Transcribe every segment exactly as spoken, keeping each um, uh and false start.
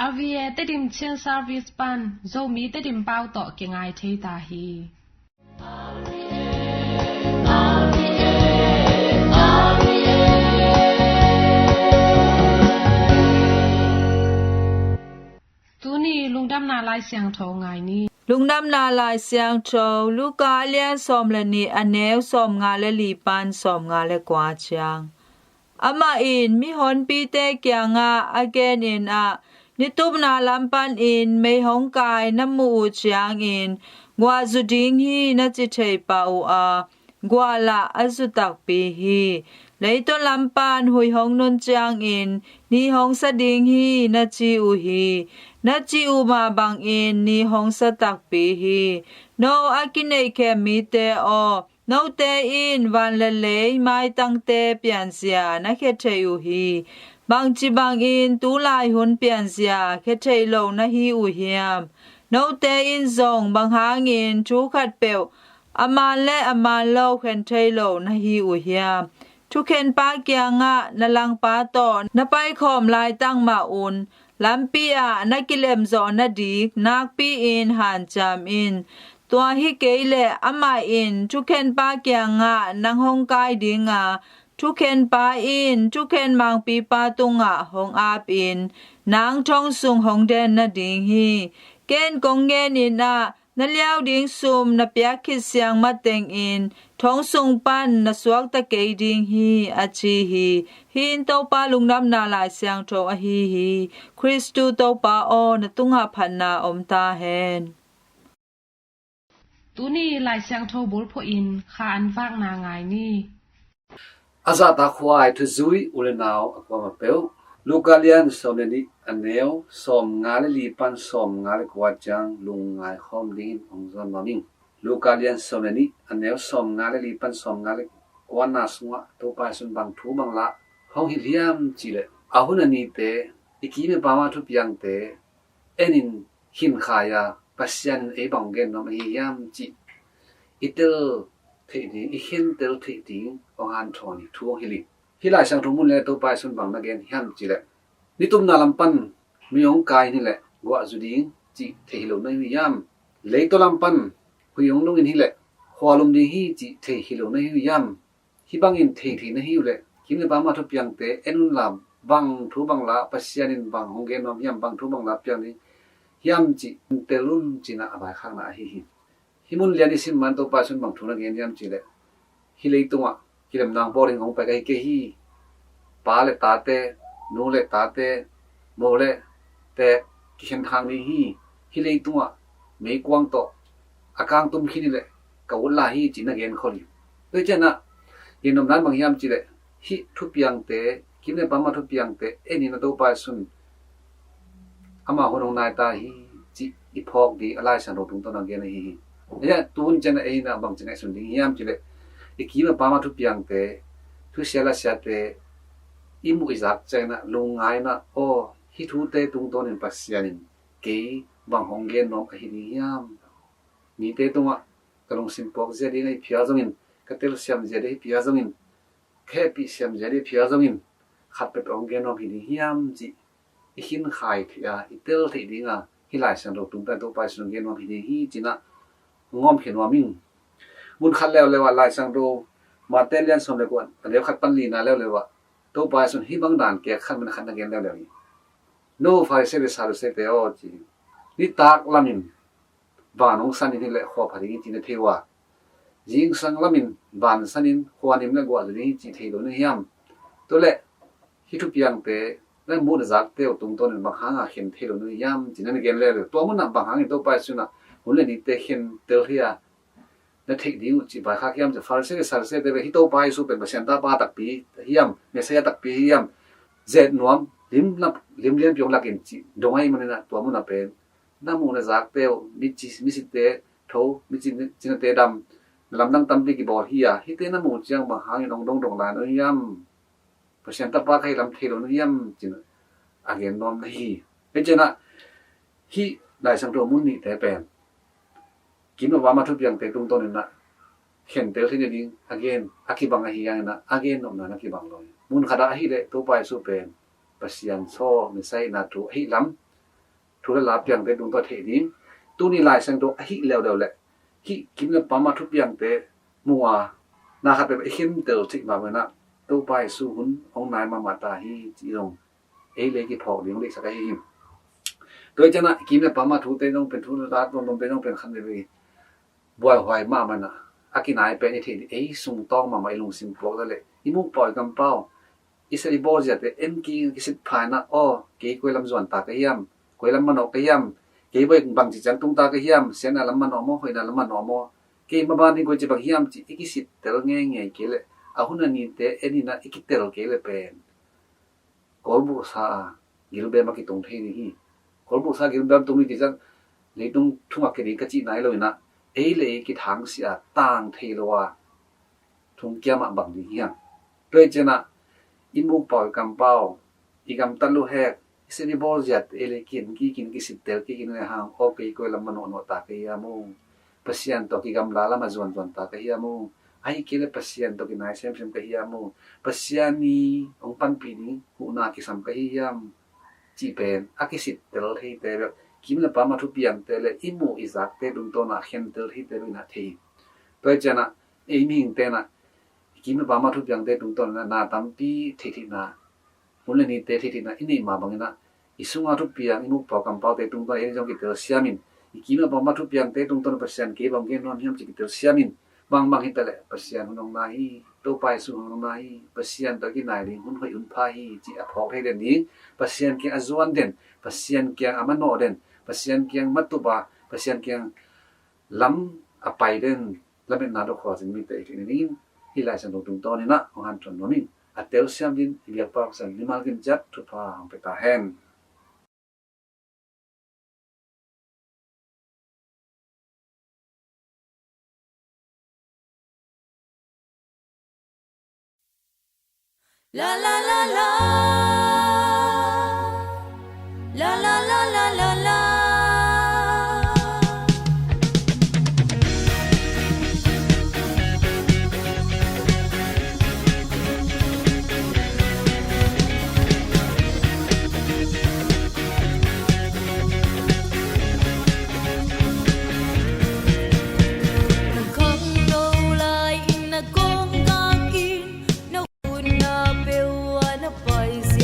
R V A Tedim Chin Service pan Zomi Tedim pau tawh kingai thei ta hi. Tuni lungdamna Lai Siangtho ngai ni. Lungdamna Lai Siangtho, Luka a lian sawm le nih, a neu sawmnga le li pan sawmnga le kua ciang. Amah in mihonpite kiangah a genin ah, nitupna lam panin mei hong kai na muh uh ciangin, guah zu ding hi na ci thei pah uh a, guah lah a zu takpi hi. Leitaw lam pan hui hong nun ciangin, ni hong sa ding hi na ci uh hi. Na ci uh mah bangin ni hong sa takpi hi. No a kineihkhem mite aw, note in van le lei maitangte pianzia na khia thei uh hi. Bangci bangin tu lai hun pianzia khia thei lo na hi uh hiam? Note in zong bang hangin thu khat peuh a man le a man lo khen thei lo na hi uh hiam? Thukhenpa kiangah na langpa tawh na paikhawm laitang mah un, lampi ah na kilemzawh na dik nakpi-in hanciam in. Tua hi kei leh amah in thukhenpa kiangah nang hong kai ding a, thukhenpa in thukhen mangpipa tungah hong ap in, nang thong sung hong den nading hi. Ken kong genin ah, na liau ding sum na piak khit siang matengin thong sung pan na suakta kei ding hi, a ci hi. Hih in Topa Lungdamna Lai Siangtho ahi hi. Khristu Topa aw, na tungah phatna om ta hen. Tuni Lai Siangtho bulphuh in kha an vakna ngai ni. A zahtak huai thuzui u le nau a kuamah peuh, Luka lian sawm le nih, a neu sawmnga le li pan sawmnga le kua ciang lungngai khawm dingin hong zawn nuam ing. Luka lian sawm le nih, a neu sawmnga le li pan sawmnga le kuana sungah Topa Jesu'n bang thu bang la hong hilh hiam cih leh, a hun a nite, i kim i pam a thupiangte enin khinkhai a, Pasian in ei bang gen nuam ahi hiam cih i tel theih ding, i khentel theih ding hong hanthawn hi thu hong hilh hi. Hih Lai Siangtho mun le Topa Jesu'n bang na gen hiam cih leh, nitupna lam pan mi hong kai in hi leh guah zu ding cih thei hi lo na hi uh hiam? Leitaw lam pan hui hong lungin hi leh khualum ding hi cih thei hi lo na hi uh hiam? Hih bangin thei thei na hi uh leh, kim le pam a thupiangte en un la, bang thu bang la Pasian in bang hong gen nuam hiam, bang thu bang la piang ding hiam cih tel un, ci-in ah a vaikhakna ahi hi. Hih mun lian i sim man Topa Jesu'n bang thu na gen hiam cih leh, hih leitungah kilemna bawl ding hong pai ka hi kei hi. Pa le tate, nu le tate, mo le teek kikhen khang ding hi. Hih leitungah meikuang tawh a kang tum khin hi leh ka ut lai hi, ci-in na gen khol hi. Tua hi ciangin ah gen nopna in bang hiam cih leh, hih thupiangte, kim le pam a thupiangte enin ah Topa Jesu'n ama hun hong nai ta hi cih i phawk ding a Lai Siangtho tungtawn a gen ahi hi. Hih tun ciangin ah ei in ah bangci ngaihsun ding hiam cih leh, i kim a pam a thupiangte, thusia lasiate i muh i zak ciangin ah lungngai in ah, aw, hih thute tungtawnin Pasian in kei bang hong gen nuam ahi ding hiam? Mite tungah ka lungsim puak zia ding ahi phial zongin, ka telsiam zia ding ahi phial zongin, ka hehpih siam zia ding ahi phial zongin, khat peuhpeuh hong gen nuam hi ding hiam cih i khinkhai theih a, i tel theih ding a, hih Lai Siangtho tungtawn Topa Jesu'n hong gen nuam hi ding hi, ci-in ah hong gawmkhia nuam ing. Mun khat leuleu ah Lai Siangtho Mate lian sawm le kua, a neu khat pan lina leuleu ah Topa Jesu'n hih bang dan kek khat min khat na gen leuleu hi. No Pharisee le Sadduceete aw, ci. Nitak lamin van hong sanin hi leh khua pha ding hi cih na thei uh a, zingsang lamin van sanin khua nim le guah zu ding hi cih thei lo na hiam? Tua leh hih thupiangte, na muh na zakte uh tungtawnin bang hanga khen thei lo na hiam, ci-in na gen leuleu. Tua munah bang hangin Topa Jesu'n ah hun le nite khentel thei a, na theih ding uh cih vaikhak hiam cih leh, Pharisee le Sadduceete pen hih Topa Jesu pen Pasian tapa takpi hiam, Messiah takpi hiam, zet nuam, lim lap, lim lianpi hong lak in cih dong ahih manin ah tua munah pen na muh na zakte uh, mici, misite tho, mici, cinate dam, na lamdang tampi kibawl hi a, hihte na muh ciang bang hangin hong dongdong lai na hiam? Pasian tapa ka hih lam thei lo na hiam, ci-in a gen nuam na hi. Hih ciangin ah hih Lai Siangtho mun nihte pen kim le pam a thupiangte tungtawnin ah khentel theih nading a gen a kibang ahih hangin ah a gen nopna na kibang lo hi. Mun khat ah ahih leh Topa Jesu pen Pasian saw, Messiah na thu ahih lam thu le la piangte tungtawn thei ding. Tuni Lai Siangtho ahih leuleu leh hih kim le pam a thupiangte mu a, na khat peuh i khentel theih mah bangin ah Topa Jesu hun hong nai mahmah ta hi cih zong ei le ei kiphawk ding deihsak ahi hi. Tua hi ciangin ah kim le pam a thute zong pen, thu le la tuamtuamte zong pen khat veivei buaihuai mahmah in ah a kinai pen i theih ding, ei sungtawng mahmah i lungsim puak ta leh i muk pau i kam pau, i sep i bawl ziate en kik in kisit pha in ah, aw, kei koi lam zuan ta ka hiam, koi lam manawh ka hiam, kei bangci ciang tung ta ka hiam, siatna lam manawh maw, hoihna lam manawh maw, kei maban ding koici bang hiam cih i kisittel ngeingei kei leh, a hun a nite en in ah i kitel kei leh pen Kawlbuhsa a gilbem a kitung thei ding hi. Kawlbuhsa a gilbem tung ding cih ciang leitung thung a kia ding ka cihna hi lo in ah, ei le ei kithangsia a tang thei lo a thungkia mah bang ding hiam? Tua hi ciangin ah i muk pau i kam pau, i gamtat luhek, i sep i bawl ziate ei le ei ki-en kik in, kisittel kik in, lehang, aw, kei koi lam manawhnawh ta ka hiam uh, Pasian tawh kigamla lam a zuanzuan ta ka hiam uh, ahih kei leh Pasian tawh kinai semsem ka hiam uh, Pasian in hong panpih ding huhna kisam ka hi hiam, cih pen a kisittel theite bek, kim le pam a thupiangte le i muh i zakte tungtawn a khentel theite bek in ah thei hi. Tua hi ciangin ah ei mihingte in ah kim le pam a thupiangte tungtawn in ah na tampi theihtheihna, hun le nite theihtheihna i neih mah bangin ah i sunga thupiang, i muk pau kam paute tungtawn ei zong kitelsiam in, i kim le pam a thupiangte tungtawn Pasian kei bang gen nuam hiam cih kitelsiam in, bangbang hi ta leh Pasian hun hong nai hi, Topa Jesu hun hong nai hi, Pasian tawh kinai ding hun hoih hun pha hi cih a phawk thei den ding, Pasian kiang a zuan den, Pasian kiang a manawh den, Pasian kiang matup a, Pasian kiang lam a pai den lametna tawh khualzin mite i theih nadingin hih Lai Siangtho tungtawn in ah hong hanthawn nuam ing. A telsiam dingin i biakpa Pasian mimal kim ciat thupha hong pia ta hen. La la la la. La la la la la la. Na khangno lai-in na kawngkakin na utna peuh ah na paisi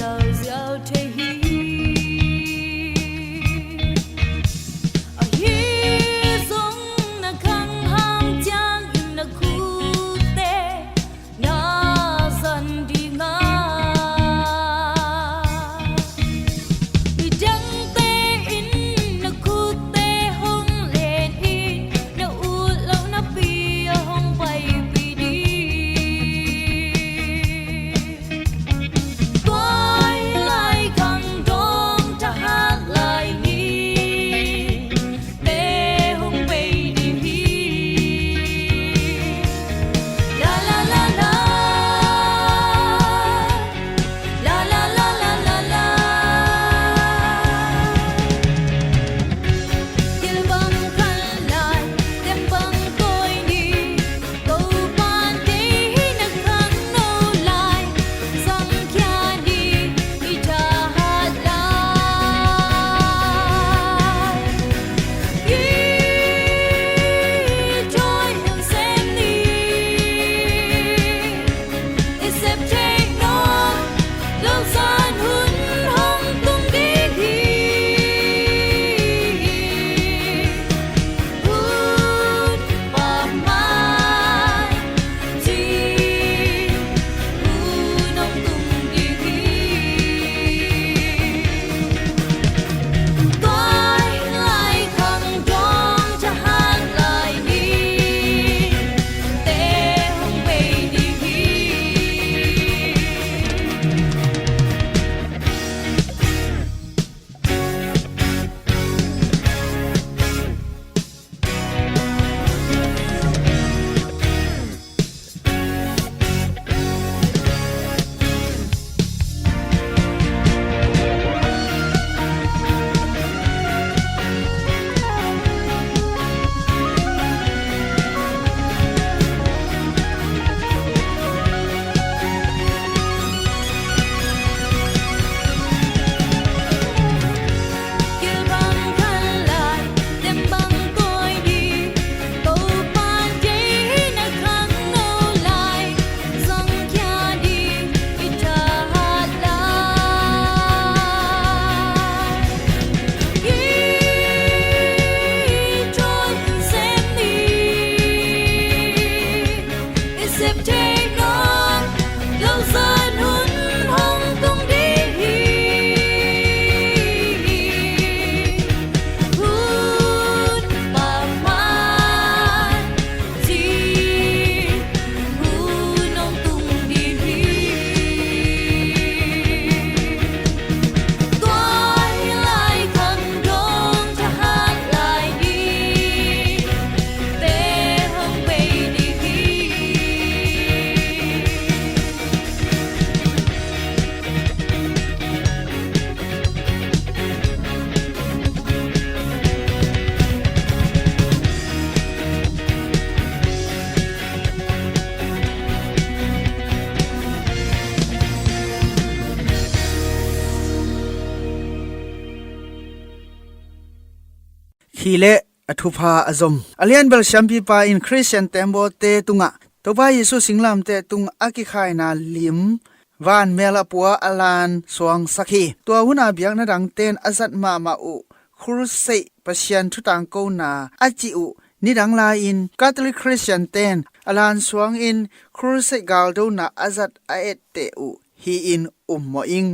Hi leh a thupha a zom. A lianbel siampipa in Khristian teembaw te tungah Topa Jesu singlamteh tung a kikhaina lim vanmel a pua a lan suangsak hi. Tua hun a biakna dangten a zat mahmah uh Crusade, Pasian thu tangkona a cih uh nidang lai-in Catholic Khristian ten a lan suangin Crusade galdona a zat a etteh uh hi-in ummawh ing.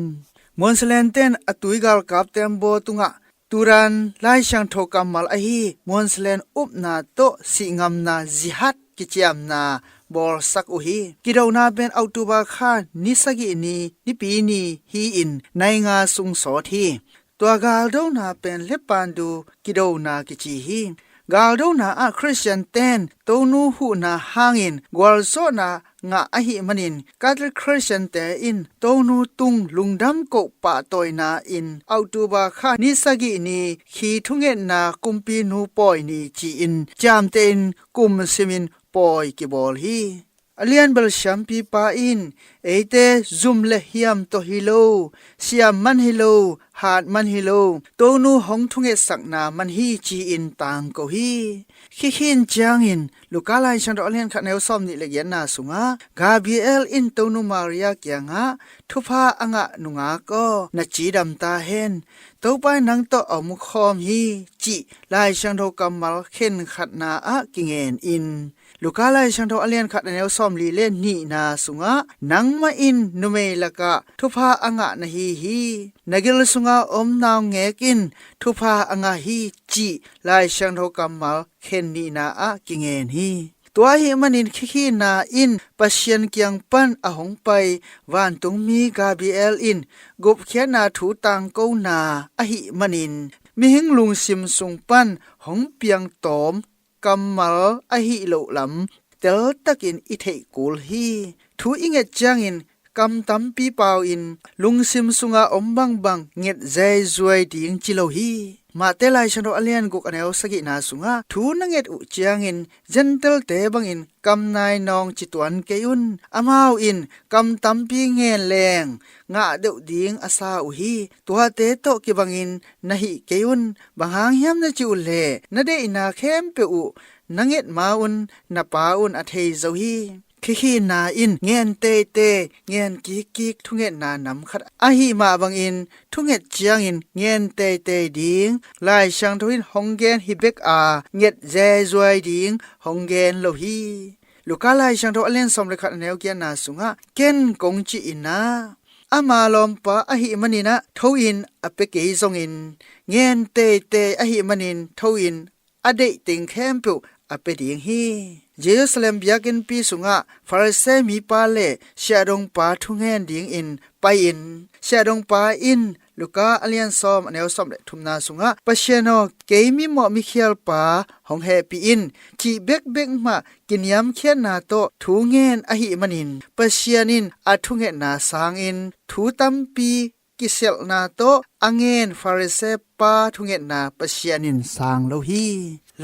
Muansilenten a tui galkap teembaw tungah tudan Lai Siangtho kammal ahi Muansilen upna tawh sihngamna jihad kiciamna bawlsak uh hi. Kidona pen October kha ni sagih ni, Nipi ni hi-in nai nga sung sawt hi. Tua galdona pen Lepandu kidona kici hi. Galdona ah Khristian ten Tonu huhna hangin gualzawhna ngah ahih manin Catholic Khristian te in Tonu tung lungdam koh pahtawina in October kha ni sagih ni khi thungetna kumpinu pawi ni ci-in ciamtehin kum simin pawi kibawl hi. A lianbel siampipa in eite zum le hiam tawh hi lo, siam man hi lo, hat man hi lo, Tonu hong thungetsakna man hi ci-in tangko hi. Khikhin ciangin Luka Lai Siangtho a lian khat neu sawm nih le giatna sungah Gabriel in Tonu Maria kiangah, "Thupha a ngah nungak aw, na cidam ta hen. Topa in nang tawh a om khawm hi," cih Lai Siangtho kammal khenkhatna ah kingen in Luka Lai Siangtho a lian khat a neu sawm li le nihna sungah, "Nangmah in numei lakah thupha a ngah na hi hi. Na gil sunga om naungek in thupha a ngah hi," cih Lai Siangtho kammal khen nihna ah kingen hi. Tua ahih manin khikhinna in Pasian kiang pan a hong pai vantungmi Gabriel in gupkhiatna thu tangkona ahih manin mihing lungsim sung pan hong piangtawm kammal ahih loh lam teltakin i theih kul hi. Thu i nget ciangin kam tampi pau-in lungsim sunga om bangbang nget zeizuai ding ci lo hi. Mate Lai Siangtho a lian guk a neu sagihna sungah, "Thu na nget uh ciangin Gentile-te bangin kam nai nawng ci tuan kei un. Amau in kam tampi ngen leng ngah deuh ding a sa uh hi. Tuate tawh kibangin na hih kei un. Bang hang hiam na cih uh leh na deihna khempeuh uh na nget ma un na Pa un a thei zo hi." Khikhinna in ngen teitei, ngen kikkik thungetna nam khat ahih mah bangin thunget ciangin ngen teitei ding Lai Siangtho in hong gen hi bek a, nget zeizuai ding hong gen lo hi. Luka Lai Siangtho a lian sawm le khat a neu giatna sungah, "Ken kong cih in ah, ama lawmpa ahih manin ah tho-in a pia kei zongin, ngen teitei ahih manin tho-in a deih teng khempeuh a pia ding hi." Jerusalem biakinnpi sungah Pharisee mipa le siahdongpa thungen dingin pai-in, siahdongpa in Luka a lian sawm a neu sawm le thumna sungah, "Pasian aw, kei mimawh mikhialpa hong hehpih in," cih bekbek mah kiniamkhiatna tawh thu ngen ahih manin Pasian in a thungetna sangin thu tampi kiselhna tawh a ngen Pharisee pa thungetna Pasian in sang lo hi.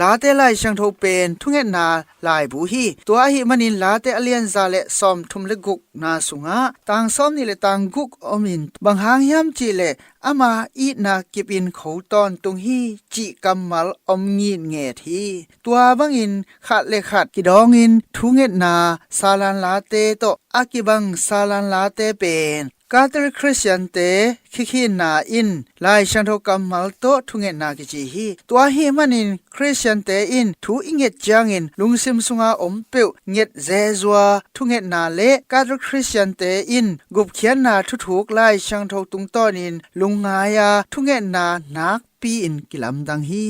Late Lai Siangtho pen thungetna laibu hi. Tua ahih manin Late a lian za le sawm thum le gukna sungah tang sawm nih le tang guk omin, "Bang hang hiam cih leh ama itna kipin kho tawntung hi," cih kammal om ngitnget hi. Tua bangin khat le khat kidawngin thungetna salan late tawh a kibang salan late pen Catholic Khristiante khikhinna in Lai Siangtho kammal tawh thungetna kici hi. Tua ahih manin Khristiante in thu i nget ciangin lungsim sunga om peuh nget zezua thungetna le Catholic Khristiante in gupkhiatna thuthuk Lai Siangtho tungtawnin lungngai-a thungetna nak pi-in kilamdang hi.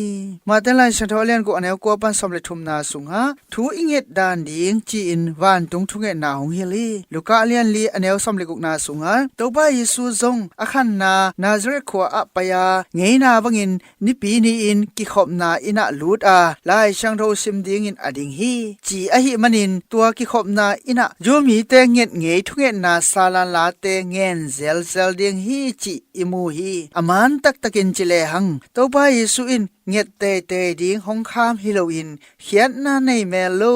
Mate Lai Siangtho a lian guk a neu kua pan sawm le thumna sungah thu i nget dan ding ci-in vantung thungetna hong hilh hi. Luka a lian li a neu sawm le gukna sungah Topa Jesu zong a khanna Nazareth khua ah pai-a ngeina bangin nipi ni-in kikhopna inn ah lut a Lai Siangtho sim dingin a ding hi, ci ahih manin tua kikhopna inn ah Jew mite nget ngei thungetna salan late ngen zelzel ding hi cih i mu hi. A man taktakin ci lehang Topa Jesu in nget teitei ding hong kham hi loin khiatna nei mel lo,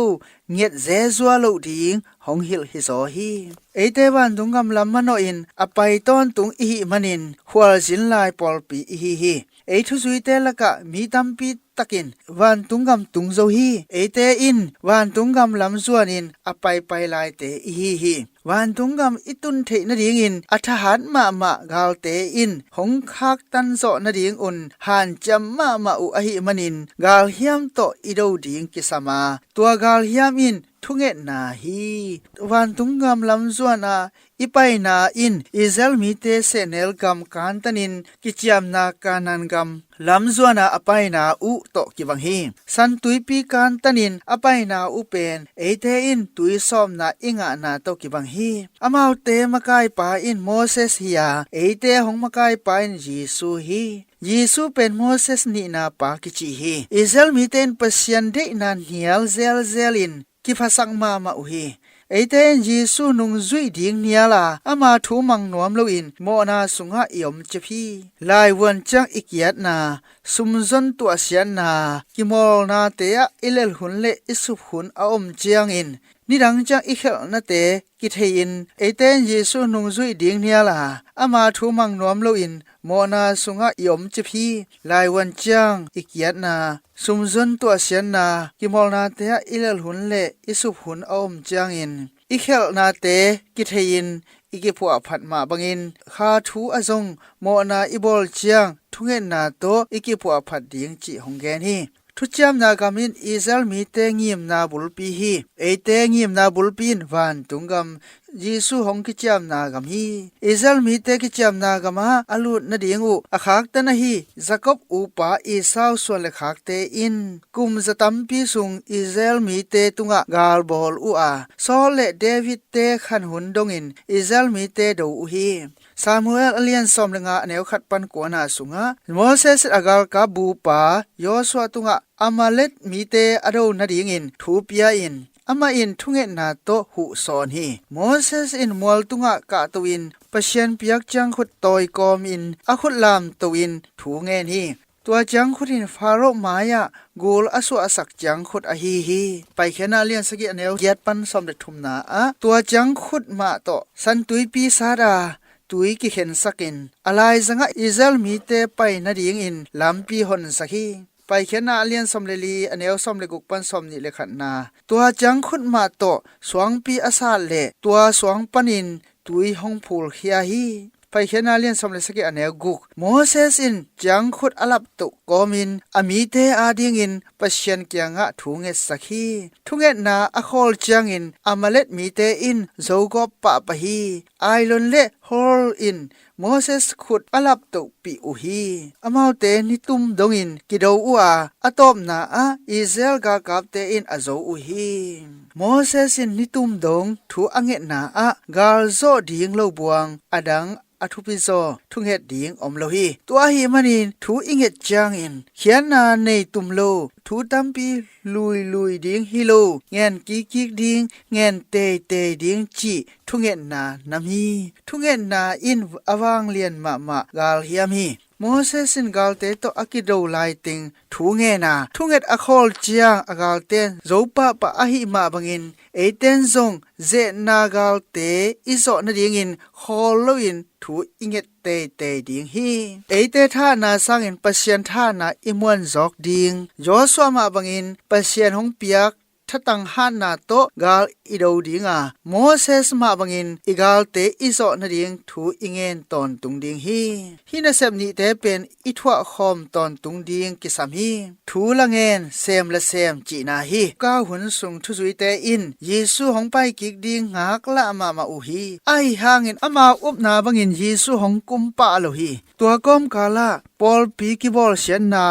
nget zezua loh ding hong hilh hizaw hi. Eite vantung gam lam manawhin a pai tawntung i hih manin khualzin lai pawlpi i hi hi. Ei thuzuite lakah mi tampi takin vantung gam tung zo hi. Eite in vantung gam lam zuanin a paipai laite i hi hi. Vantung gam i tun theih nadingin a thahat mahmah galte in hong khaktan zawh nadingun hanciam mahmah uh ahih manin galhiam tawh i do ding kisam a, tua galhiam in thungetna hi. Vantung gam lam zuan a i paina in Israel mite sehnel gam kantanin kiciamna Kanaan gam lam zuan a a paina uh tawh kibang hi. San Tuipi kantanin a paina uh pen eite in tui sawmna i ngahna tawh kibang hi. Amaute makaipa in Moses hi a, eite hong makaipa in Jesu hi. Jesu pen Moses nihna pa kici hi. Israel mite in Pasian deihna hnial zelzel in kiphasak mahmah uh hi. Eite in Jesu nungzuih ding hnial a, ama thu mang nuam loin mawhna sungah i om cip hi. Laivuan ciang i kiatna, sumzon tuahsiatna, kimawlnate ah i lel hun le i sup hun a om ciangin nidang ciang i khelhnate kithei-in eite in Jesu nungzuih ding hnial a, ama thu mang nuam loin mawhna sungah i om cip hi. Laivuan ciang i kiatna, sumzon tuahsiatna, kimawlnate ah i lel hun le i sup hun a om ciangin i khelhnate kithei-in i kiphuahphat mah bangin kha thu ah zong mawhna i bawl ciang thungetna tawh i kiphuahphat ding cih hong gen hi. Thuciamna gam in Israel mite ngimna bulpi hi. Eite ngimna bulpi in vantung gam, Jesu hong kiciamna gam hi. Israel mite kiciamna gamah a lut nading uh a khaktan ahi Jacob upa Esau suan le khakte in kum za tampi sung Israel mite tungah gal bawl uh a, Saul le David te khan hun dongin Israel mite do uh hi. Samuel a lian sawm le nga a neu khat pan kuana sungah Moses in a galkap bupa Joshua tungah Amalek mite a do nadingin thu pia-in amah in thungetna tawh huh sawn hi. Moses in mual tungah kahto-in Pasian piak ciangkhut tawi kawmin a khut lamto-in thu ngen hi. Tua ciangkhut in Faro mai-ah gul a suahsak ciangkhut ahi hi. Paikhiatna a lian sagih a neu giat pan sawm le thumna ah tua ciangkhut mah tawh San Tuipi sat a tui kikhensakin a laizangah Israel mite pai nadingin lampi honsak hi. Paikhiatna a lian sawm le li a neu sawm le guk pan sawm nih le khatna, tua ciangkhut mah tawh suangpi a sat le tua suang panin tui hong phulkhia hi. Paikhiatna a lian sawm le sagih a neu guk. Moses in ciangkhut a laptoh kawmin a mite adingin Pasian kiangah thu ngetsak hi. Thungetna a khawl ciangin Amalek mite in zogawp pahpah hi. Ailon le Hor in Moses khut a laptohpih uh hi. Amaute nitum dongin kido uh a, a tawpna ah Israel galkapte in a zo uh hi. Moses in nitum dong thu a ngetna ah galzawh ding lo buang a dang a thupizaw thunget ding om lo hi. Tua ahih manin thu i nget ciangin khiatna nei tum lo, thu tampi luilui ding hi lo, ngen kikkik ding, ngen teitei ding cih thungetna nam hi. Thungetna in a vanglian mahmah galhiam hi. Moses in galte tawh a kido laiteng thu ngen a, thunget a khawl ciang a galten zo pahpah ahih mah bangin eiten zong zehna galte i zawh nadingin khawl loin thu i nget teitei ding hi. Eite thahna sangin Pasian thahna i muanzawk ding. Joshua mah bangin Pasian hong piak thatang hatna tawh gal i do ding a, Moses mah bangin i galte i zawh nading thu i ngen tawntung ding hi. Hih nasep nihte pen i thuahkhawm tawntung ding kisam hi. Thu la ngen, sem la sem cihna hi. Kau hun sung thuzuite in Jesu hong paikik ding ngaklah mahmah uh hi. Ahi hangin amau upna bangin Jesu hong kumpah lo hi. Tua kawmkalah pawlpi kibawlsiatna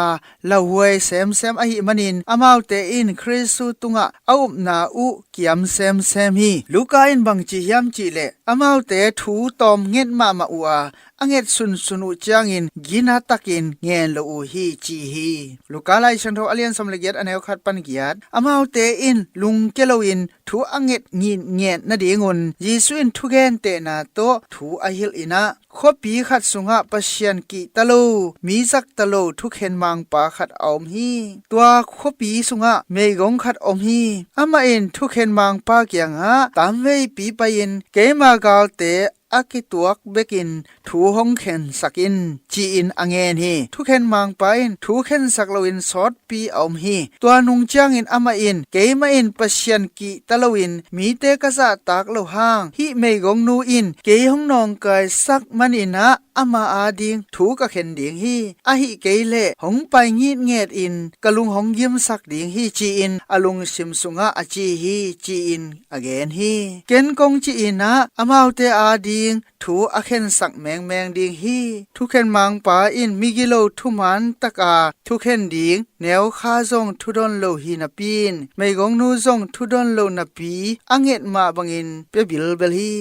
lauhuai semsem ahih manin amaute in Khristu tungah a upna uh kiam semsem hi. Luka in bangci hiam cihleh amaute thu tawm nget mahmah uh a, a nget sunsun uh ciangin gina takin ngen lo uh hi ci hi. Luka Lai Siangtho a lian sawm le giat a neu khat pan giat. Amaute in lungkia loin thu a nget ngitnget nadingun Jesu in thugentehna tawh thu a hilh in ah, khuapi khat sungah Pasian kihta lo, mi zakta lo thukhen mangpa khat a om hi. Tua khuapi sungah meigong khat om hi. Amah in thukhen mangpa kiangah tamveipi pai-in keima galte a kituak bekin thu hong khensak in, ci-in a ngen hi. Thukhen mangpa in thu khensak loin sawtpi a om hi. Tua nung ciangin amah in, keimah in Pasian kihta loin mite ka zahtak loh hang, hih meigongnu in kei hong nawngkaisak maninah ama ading thu ka khen ding hi. Ahih kei leh hong pai ngitngetin ka lung hong gimsak ding hi, ci-in a lungsim sungah a ci hi, ci-in a gen hi. Ken kong ci-inah amaute ading thu a khensak mengmeng ding hi. Thukhen mangpa in migilo thuman taka thukhen ding neukha zong thudon lo hi napi-in, meigongnu zong thudon lo napi a nget mah bangin pia bilbel hi.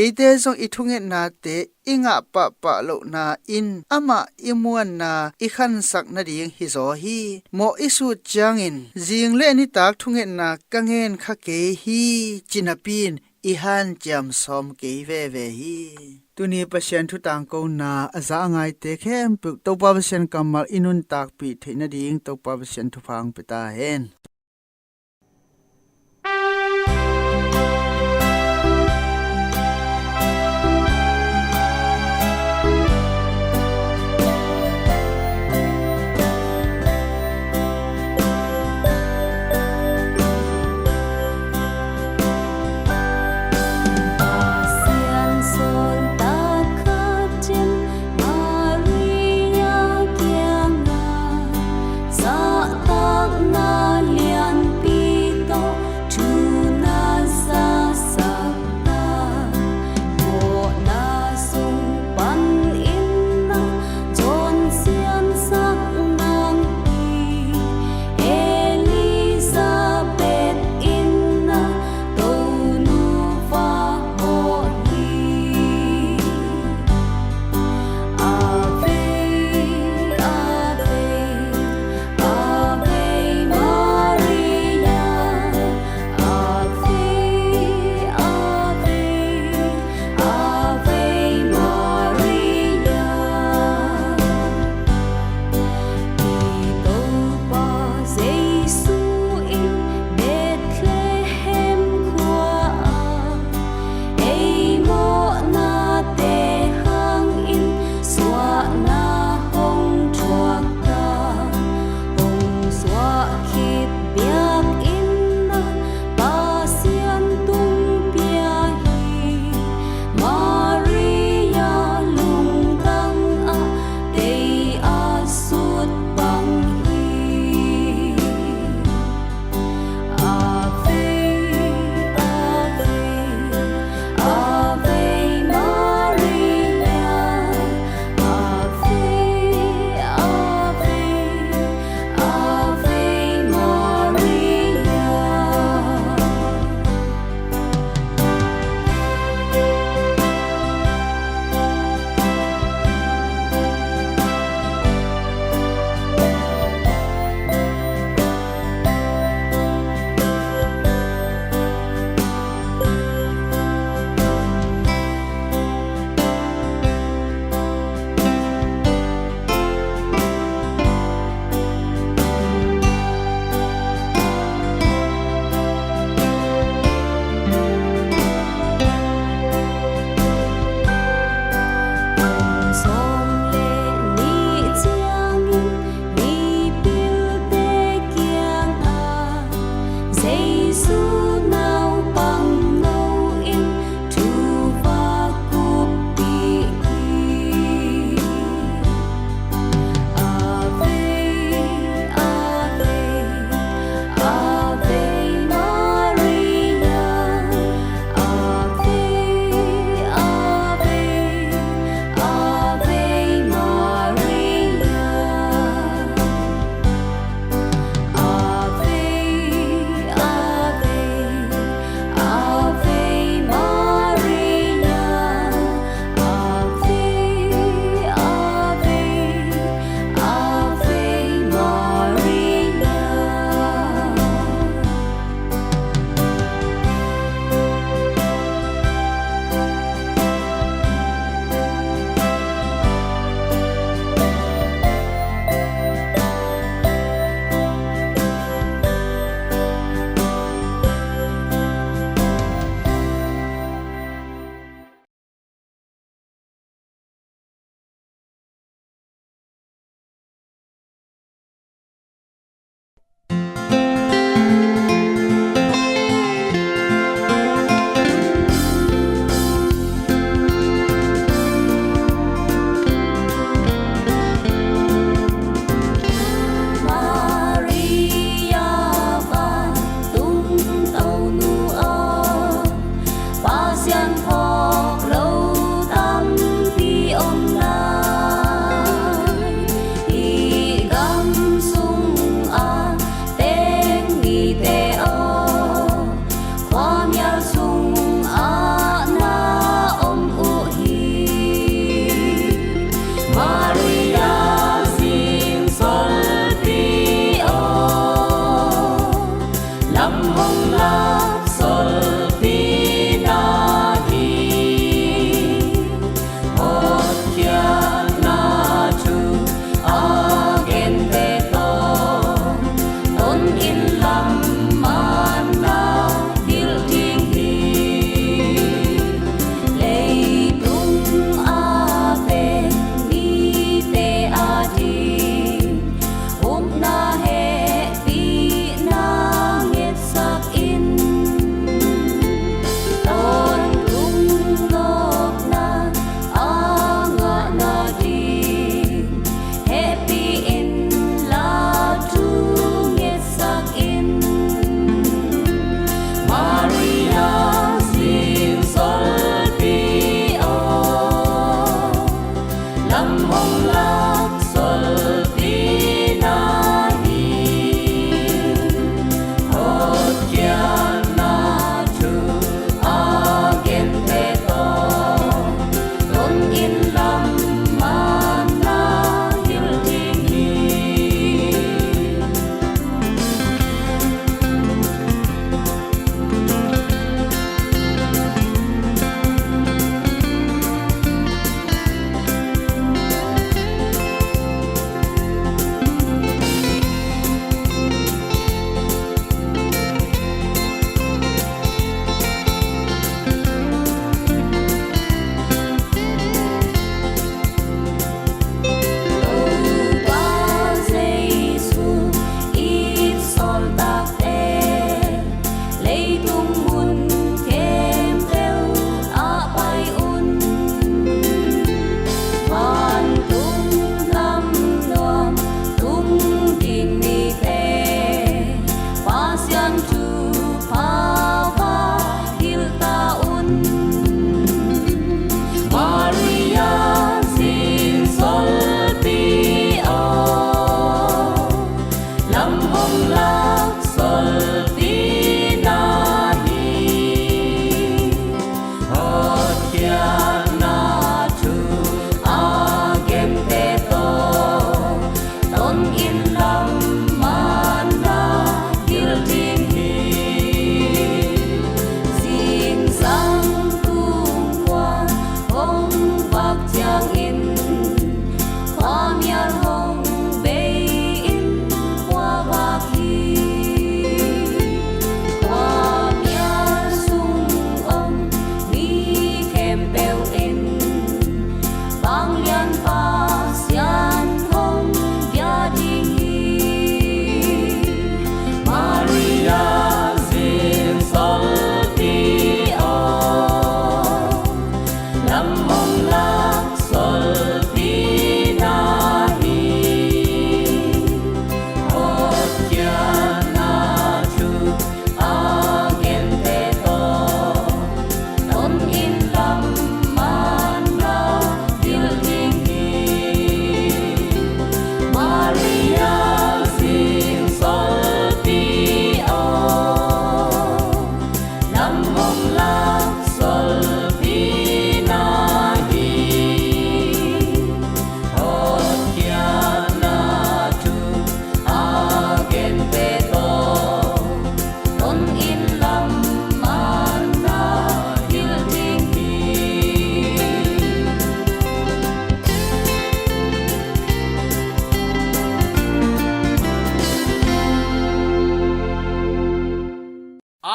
Eite zong i thungetnate i ngah pahpah lohna in amah i muanna i khansak nading hizaw hi. Mawh i sut ciangin, zing le nitak thungetna ka ngen kha kei hi, ci napi-in i hanciam sawm kei veve hi. Tuni Pasian thu tangkona a za a ngaite khempeuh Topa Pasian kammal i nuntakpih theih nading Topa Pasian thupha hong pia ta hen. Pasian suantak khat in Maria kiangah zahtakna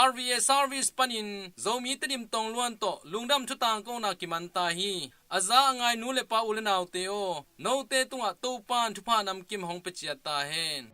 R V A service panin Zomi Tedim Tongluan tawh lungdam thu tangkona kiman ta hi. A za a ngai nu le pa, u le naute aw, note tungah Topa'n thupha namkim hong pia ciat ta hen.